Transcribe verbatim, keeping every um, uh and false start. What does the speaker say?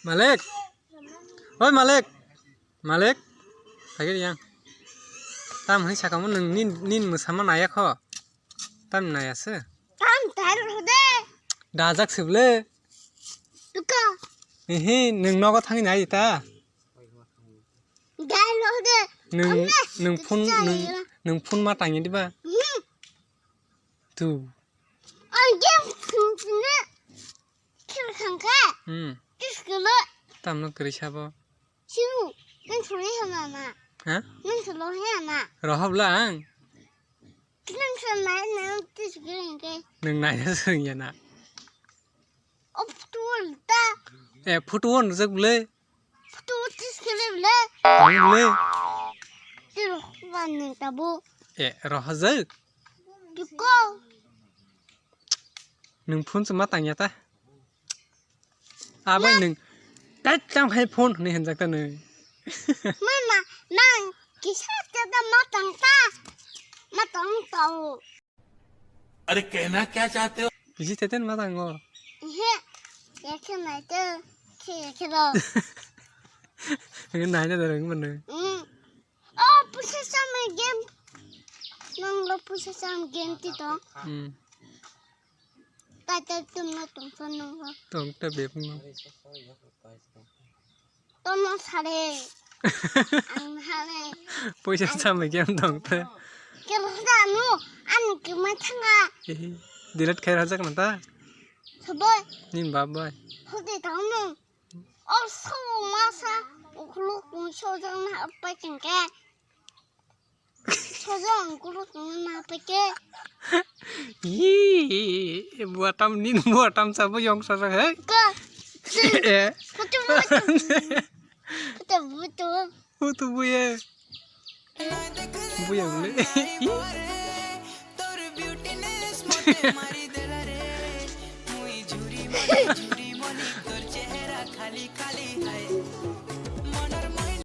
Malik. Oi, Malik. Malik. Phai khe yang. Tam hwnwi sakamo nwng nin, nin mwsama naya kho. Tam naya se. Tam tar hode. Dajak se bwle. Tuka. Ehe, nwng nogo thangwi nai ta. Dai lo hode. Nwng, nwng phone, nwng, nwng phone ma tangya diba? Hmm. Tu. Ang game phone phone. Khel khangkha. Hmm. Tis kelo. Tamno kwrwi sabo. Sibu, nang solo he mama. Ha? Nang solo he mama. Rohobla ang. Nang solo nang tis kelo ke. Nang nai sering ya na. Op tuol ta. Eh, photo on rejak bwle. Photo tis kelo bwle. Tang bwle. Tiro ba nang tabo. Eh, rohajak. Biko. Nwng phone se ma tangya ta. Abai nwng. Tat tang hai phone hwnwi hwnjak ta nwng. Mama, nang kisa ta da ma tang ta. Ma tang ta o. अरे कहना क्या चाहते हो? Bisi teten ma tango. Ehe. Ya khe nai te. Khe ya khe ro. Ngai na da rang mano. Hmm. Oh, pusa sama game. Nang lo pusa sama game ti to. Hmm. Kata tum na tum sa nang lo. Tong ta bep no. Tomo sare. Ang hare. Puisa sama game tong ta. Kelo da no. Ani kemai thanga. Delete khai rajak na ta. Sabai. Nin bab bai. Hode tamo. O so masa. Ukhlo kun so jang na apa chengke. Sojo ang kulo tongna peke. Yi, buatam nin buatam sabo yong sasa he. Ka. Eh. Putu putu. Putu putu. Putu buye. Buye bule.